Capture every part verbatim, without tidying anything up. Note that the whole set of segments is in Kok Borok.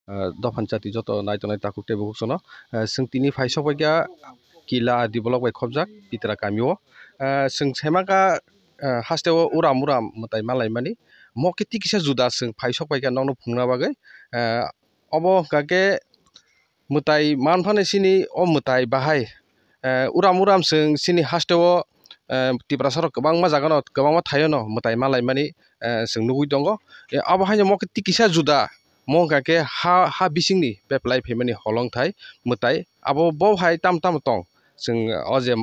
Ah, dophan chati joto nai tongnai takhuk tei bukhuk sono. Ah, chwng tini phai sok bai kha Kila develop bai khobjak Pitra kami o. Ah, chwng sai ma kha, ah, haste o uram uram mwtai ma lai mani. Mo khe twi kisa juda chwng phai sok bai kha nokno phunukna bagwi. Ah, obo hwnkha khe mwtai man phano chini o mwtai bahai, eh, uram uram chwng chini haste o, eh, Tiprasa rok kwbangma jaga no kwbangma thaio no mwtai ma lai mani, eh, chwng nugwi tongo. Eh, abo haino mo khe twi kisa juda, mo hwnkha khe ha, ha bisingni bepalai phaimani holongthai mwtai abo bo hai tam tamo tong. Chwng o je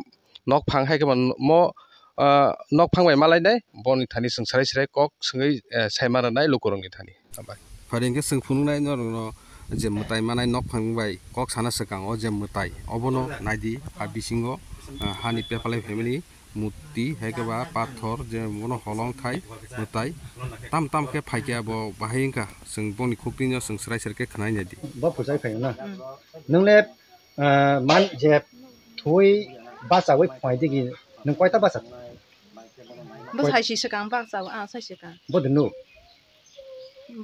nokphang hai khe bo mo, ah, nokphang bai malainai, boni thani chwng serai serai kok swngwi, eh, saima rwnai lukurokni thani. Hambai. Phari hwnkhe chwng phunuknai norokno je mwtai manai nokphang bai kok sana swkang o je mwtai obono naidi ha bisingo, ah, hani pepalai phaimani murti hai khe ba pathor je bono holongthai mwtai tam tam khe phaikhe abo bahai wngkha chwng boni khukti no chwng serai serai khe khwnai naidi. Bo phuchai phaio na? Hmm. Nwngle Ah, man je thwi bachawi phai digi, nwng koita bacha? Bo Koi- sai si swkang bakcha, ah, sai swkang. Bo de nuk?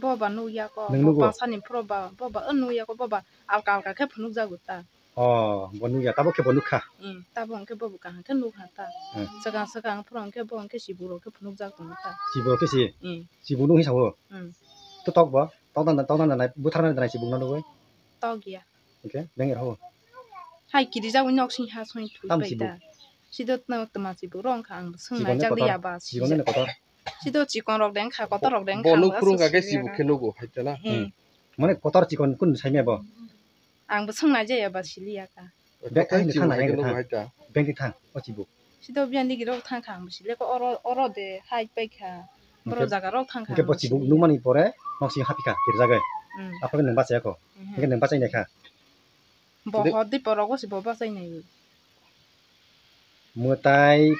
Bo ba nuk ya ko, Nwng bo nugo? Basa ni phuro ba, bo ba, o nuk ya ko, bo ba alka alka khe phunuk jago ta. Oh, bo nuk ya, tabo khe bo nuk kha? Hmm, tabo hwnkhe bo bo kaham khe nuk ha ta. Hmm. Swkang swkang phuro hwnkhe bo hwnkhe chibuk rok khe phunuk jak tongo ta. Chibuk rok khe si? Hmm. Chibuk nuk hi sao? Hmm. To tok bo? Tok dan, tok dan nai, buthar nai dan nai chibuk no nugwi? Tok ya. Hwnkhe beng rw. Hai kiri jagwi nok sing ha song thwi Tam pai chibuk. Ta. Sido no tma chibuk rw wngkha ang swng Chibuk nai ne jak kotor, liya ba chibuk sija. Ne kotor. Sido chikon rok deng kha, kotor rok deng kha, Bo nuk ang phurung ga khe sija. Chibuk khe nugo hai ta na. Hmm. Hmm. Mane kotor chikon kun sai me bo? Ang bo swng nai jaya ba siliya ka. Bek Kotor kahi ni chibuk thang hai nai khe nugo thang. Hai ta. Beng di thang, o chibuk. Sido biyang digi rok thang kha ang bo sile ko oro, oro de hai pai kha. Boro Hwnkhe, jaga rok thang kha hwnkhe ang bo bo chibuk sile. Nukmani pore nok sing hapi kha, kirjagai. Hmm. Aphuru nwng bachaya kho. Mhm. Hwnkhe nwng bachai nai kha. Bo Hwnkhe hor di poro go si bo bachai nai. Mwtai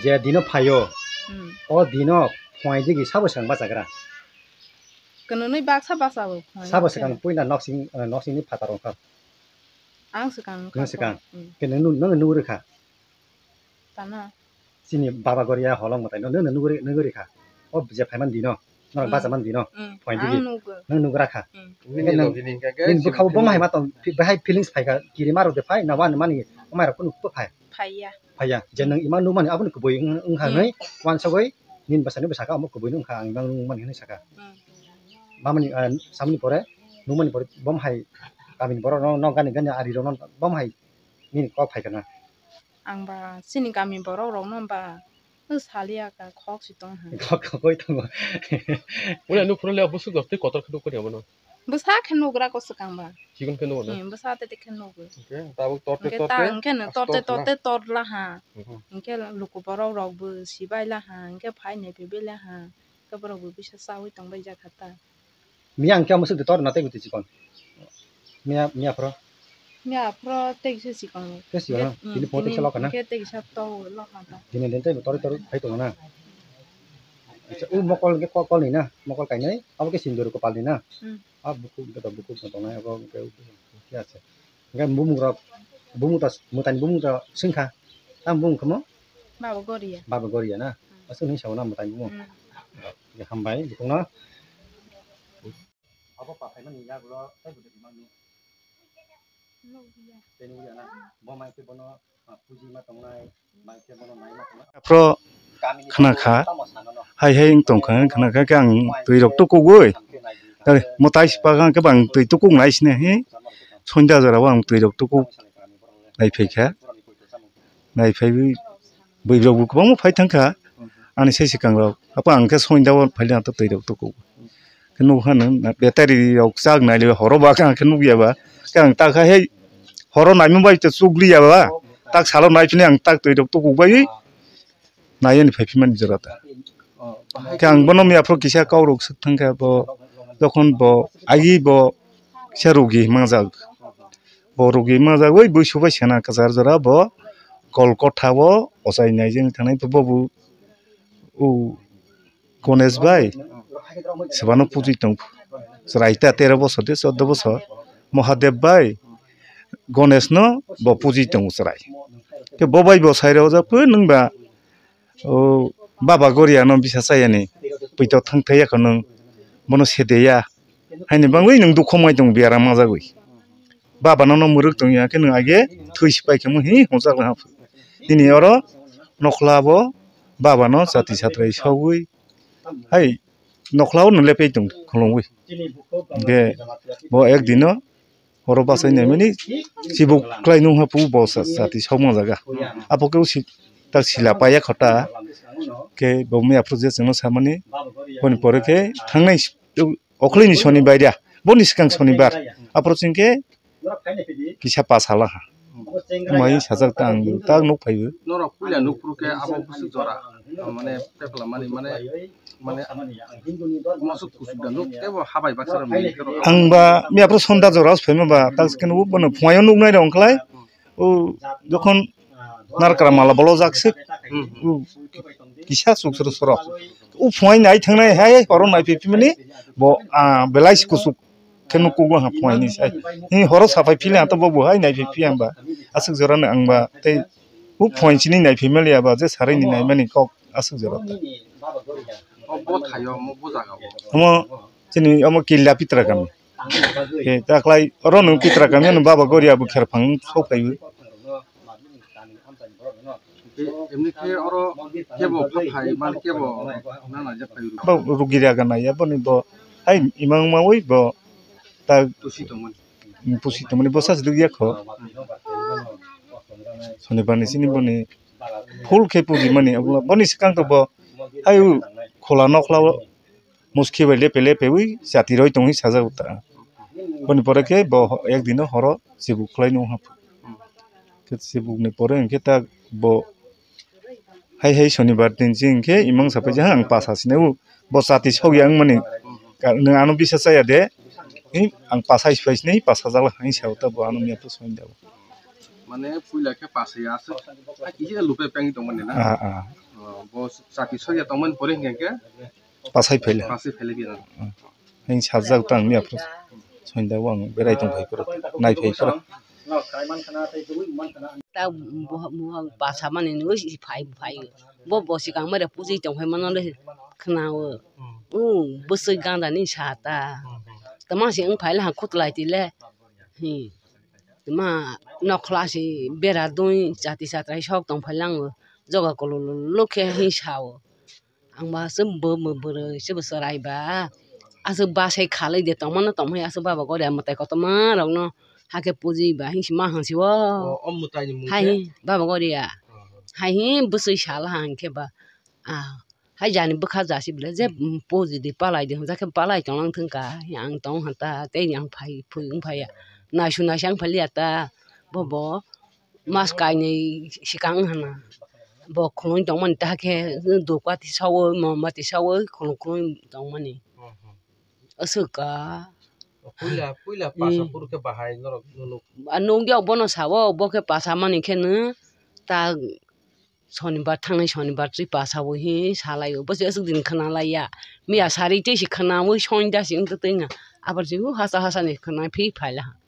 je dino phaio, Hmm. O dino phwai digi sabo swkang bachagra. Kwnwi baksa bacha bo phwai Sabo khe. Swkang puila nok sing, eh, nok singni phatar wngkha. Ang swkang wngkha Nwng swkang. Hmm. Khe nwng, nwng nugwi rwkha. Tana. Chini baba goria holong mwtai no, nwng nugwi, nugwi rwkha. O je phaiman dino, norok Hmm. Bachaman dino, Hmm. Phai Ang digi. Nugo. Nwng nugra kha. Hmm. Nini Hwnkhe nwng, nini hwnkhe nini chini bwkhao bo philip. Mahai ma tong, phi-, bahai feelings phai kha, kiri ma rok de phai, na wani mani, o mai rok kunu bo phai. Phaiya. Phaiya. Je nwng ima nukmani, aboni kubui wng, wng kha Hmm. Hwnwi, uansugwi nini bwsakhe omo kubui no wng kha, ang ima nukmani hwnwi sakha. Hmm. Mamani, ah, samani pore, nukmani pore, bo hai kamini borok no, no gani gani ari rok no, bo hai nini kok phai kha na. Ang ba chini kami borok rok no ba, no saliya ka khok si tong ha. Khok, khok oi tongo. Ule nuk phuru le busuk rok tei kotor khe nuk kori abono. Bwsa khe nugra ko swkang ba. Chikon khe nugo na? Hmm, bwsa te te khe nugo. Hwnkhe tabuk torte Hwnkhe ta torte, hwnkhe no as torte torte na? Torte tor la ha. Mhm. Hwnkhe luku borok rok bo sibai la ha. Hwnkhe phai nai phai bai la ha. Hwnkhe borok bo bisa chaui tong bai jak kha ta. Miya hwnkhe omo swk de tor na tei bo twi chikon. Miya, miya phoro. Miya phoro tei kisa chikon. Tei chikon na? Hwnkhe, Tini phone tei kisa lokha na? Hwnkhe tei kisa to lokha ta. Dini din tei bo toroi toroi phai tongo na? Acha, o mokol hwnkhe kol, kol ni na? Mokol kainwi? Abo khe sindori kopal ni na? Hmm. A bukhuk, joto bukhuk no tongnai abo hwnkhe, hwnkhe ase. Hwnkhe bumung rok, bumung ta, mwtai ni bumung ta swngkha. Tamo bumung khe mo? Baba Goria. Baba Goria na? Hmm. Aswk hinwi sao na mwtai ni bumung? Hmm. Hwnkhe hambai bukhuk no. Abo pathai mani yagulo tei bwdwi rimani. Nukya. Tei nukya na? Bo mai khe bono Aphro khna kha, hai hai wng tong kha, khna kha khe ang twi rok tukugwi, tei mwtai si pakha khe bo ang twi tukuk nai sini hi, sonda jora o ang twi rok tukuk nai phai kha, nai phaiwi bwrwi rok bo kwbangma phai thang kha, ani sai swkang rok, apo ang khe sonda o phai le ang twi rok tukuk. Khe nukha nw, na battery rok chak nai le horo ba khe ang khe nukya ba. Khe ang ta kha hei horo naimung bai to chukliya ba. Tak salo naiphile ang tak twi rok tukuk bai nai ani phai phimani jora ta. Khe ang bono miya phuru kisa kok rok swk thang khe bo jokhon bo agi bo kisa rogi mangjak. Bo rogi mangjak oi bui subai sana kwchar jora bo Kolkota o ochai nai jeng thangnai bo bo u Ganesh bai, sebano pujui tong, chwrai ta tero bosor de, chordo bosor, Mahadev bai, Ganesh no bo pujui tongo chwrai. Khe bo bai bo sai rok jak phu nwng ba, o, Baba Goria no bisa chayani, puito thang thai ya kho nwng, bono sedeya, Haini bangwi nwng dukhu mai tongo, biaram manjagwi. Baba no, no mwrwk tongya khe nwng age thwi si pai khe mo hi hwnjak laha. Nini oro nokhla bo baba no chati satrai sogwi hai nokhla o no lepei tong khulumwi. Hwnkhe bo ek dino oro bachai naimani chibuk khlai nung ha pu bo sa-, chati sok manjaga. Apo khe usi ta sila paiya khota khe bo miya phuru je chwngno samani boni pore khe thangnai okhloini sonibar ya boni swkang sonibar aphuru chwngkhe kisa pasala ha. Mai sajak ta ang tak nuk phaibo. Norok puila nukphuru khe abo bwswk jora, mane tepla mani, mane, mane mosok kuchuk da nuk tebo habai baksa rok mili khe rok. Ang ba miya phuru sonda jora phema ba tak khe nugo bono phuaio nuk nai rong khlai. O jokhon narkra mala bolo jak sik. Hmm. O kisa chuk suru soro. O phuai nai thangnai hai horo nai phi phi mani bo, ah, belai si kuchuk. Khe nuk kugo ha phuaini sai. Hi horo sapai phile ha to bo bo hai nai phi phi ang ba. Aswk jora no ang ba tei bo phuaini sini nai phi mali aba je sarai ni nai mani kok aswk jora ta. O bo thaio mo bo jaga o. Omo chini omo killa pitra kami. Ke ta khlai oro no pitra kami no baba gori abo kher phang sok phaibo. Emni khe oro kebo pha phai man kebo nana je phai. Bo rugi raga nai ya boni bo hai imang ma wi bo ta pusi tongmani. Pusi tongmani bo sas dugya kho. Sonibar ni sini boni full khe puji mani obo boni swkang to bo hai u khola nokhla o muski bai lepe lepe wi chati roi tongwi sajak ta. Boni pore khe bo ek dino horo chibuk khlai nung ha. Khe chibuk ni pore hwnkhe ta bo hai hai sonibar din si hwnkhe imang sapai je ang pasa sini u bo chati sok ya wng mani. Ka-, nwng ano bisa chaya de. Hi ang pasa isi phai sini pasa jala hai sa ta bo ano miya to soi da. Mane puila khe pasa ya aswk. Hai kisa lupe peng tong mani na. Ah, ah. Oh, bo chati sok ya tong mani pore hwnkhe Pasai phaile. Pasai phaile bini. Ang sajak tang miya phuru. Soinda wang berai tong phai phuru. Nai phai phuru. Ta buha, buha pasa mani nw si phai phai. Bo, bo sikang mare puji tong phai mano le khna o. U bwswi ganda ni sa ta. Tama si wng phai le ha khutlai ti le. Hi. Tama nokhla si bera dui chati satrai sok tong phai lang o. Joga kololo khe hi sa o. Ang ba aswk bo, bo bwrwi se bo chwrai ba. Aswk ba sai khalai de tongmano tongmani aswk baba goria mwtai kotorma rokno hakhe puji ba hinsi ma hansi o. O, o mwtai ni mung hai khe? Hi baba goria. Oh. Hai hi bwswi sal ha hwnkhe ba. Ah, hai jani bwkha jasi bwle je, mm, puji di palai di hwnjak khe palai tonglang thwngkha. Hi ang tong hwn ta tei ang phai phui wng phai ya. Naisu naisa wng phai liya ta. Bobo. Mas kainwi swkang hwnna. Bo khulumwi tongmani ta khe dupkati sawi, mombati sawi khulum khulumwi tongmani. Aswk ka. Puila, puila pasa phuru khe bahai norok nunuk. A nukya bono sawo, bo khe pasa mani khe nw ta sonibar thangnai sonibar twi pasa bo hi salai o. Bo se aswk din khna lai ya. Miya sari tei se khna wi soinda se wng twi nga. Abar se u hasa hasa ni khna phi phaila.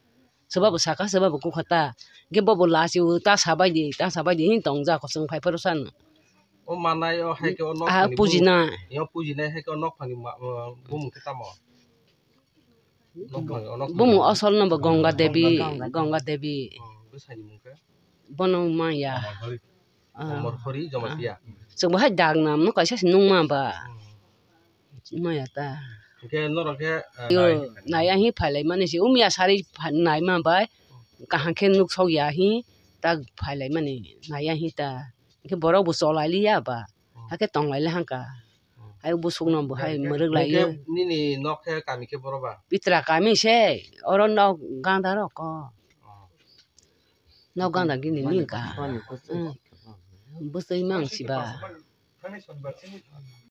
Soba bo saka, soba bo kukha ta. Hwnkhe bo bo lachi o, ta sabai di, ta sabai di, hin tong ja, kosong phai phuru sano. O manai o hai khe o nok ah, thani pujina. Bumung, yo pujinai hai khe o nok thani ma, o, bumung khe tamo? Nok thani, o nok thani bumung bumung. Asol no bo Ganga Devi, Ganga Devi. Hmm, bwsani mung khe? Bono maya. Komor khori, ah, Jamatia. Chwng bo hai dag nam no kaisa se nung ma ba. Hmm. Maya ta. Hwnkhe norok khe, eh, yo, nai. Naiya hi phailai mani se, umya sari pha-, nai ma bai, kaham khe nuk sok ya hi, ta phailai mani, naiya hi ta. Hwnkhe borok bo cholai liya ba, hmm, hakhe tong lai le hang ka. Hmm. Hai busuk no bo hai mwrwk lai yo. Hwnkhe nini nok khe kami khe boro ba? Pitra kami se, oro nok ganda rok ko. Oh. Nok ganda gini ni ka. Hmm. Bwsai mang si ba.